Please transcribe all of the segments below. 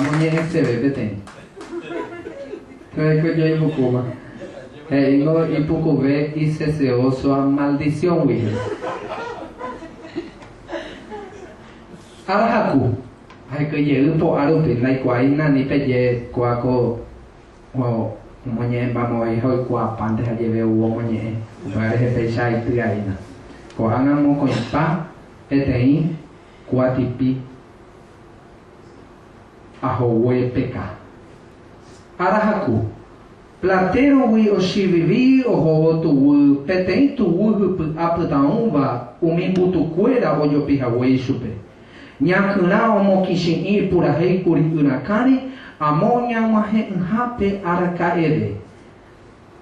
Amoñe'ẽseve peteĩ. Ha'éko jaipukúma. He'íngo ipukuve iseseósoa maldición-gui he'i. Ára haku, ahekyjey po'a rupi, ndaikuaái nani peje kóa ko omoñe'ẽmbamo'ãi ha oikuaapánte ha jeve ou omoñe'ẽ, upéva rehe péicha aity'aína. Ko'ág̃a mokõipa peteĩ kuatipi ahoguepeka. Ára haku, platérogui ochivivi ohóvo tuguy peteĩ tuguy hypy'a pytãũva umi mbutukuéra ojopi hague ichupe. Ñakyrã omokichi'ĩ purahéi kuri yrakãre amo ñag̃uahẽ'ỹhápe araka'eve.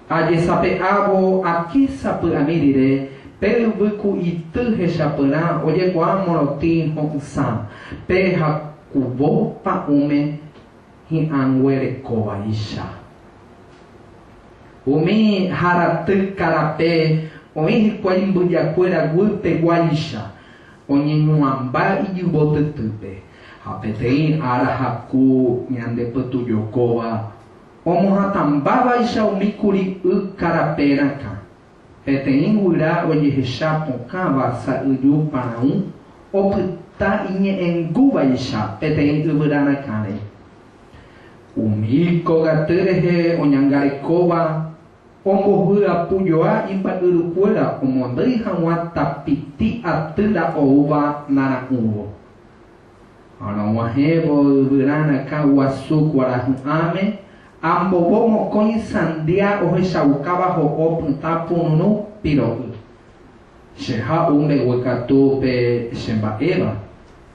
Ajesape'ávo ake sapy'ami rire, pe yvyku'ity hechapyrã ojekuaa morotĩ ho'ysã, pe hakuvo pa'ũme hi'ãnguerekóvaicha. Umi haraty karape oĩ hikuái mbyjakuéra guypeguáicha, oñeñuãmba ijyvotytýpe, ha peteĩ ára haku ñande pytujokóva Omohatãmbávaicha umi kuri'y karape rakã. Peteĩ guyra ojehecha pokãva sa'yju parãu opyta iñe'ẽngúvaicha peteĩ yvyra rakãre. Umi kogaty rehe oñangarekóva ombohyapujoa imba'yrukuéra omondýi hag̃ua tapiti atýra oúva nara'ũvo. Ha rog̃uahẽvo yvyra rakã guasu kuarahy'ãme, ambovo mokõi sandia ohechaukáva ho'o pytã pururũ piro'y. Che ha'u mbeguekatu pe che mba'éva,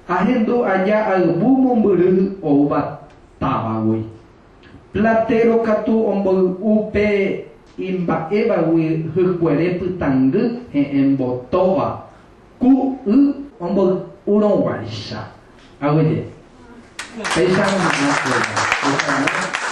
ahendu aja ayvu mombyry oúva távagui. Platero katu omboy'u pe imba'évagui hykuere pytãngy he'ẽmbotóva Ku y omboy'urõguáicha. Aguyje. Péicha omoha'ã kuéra.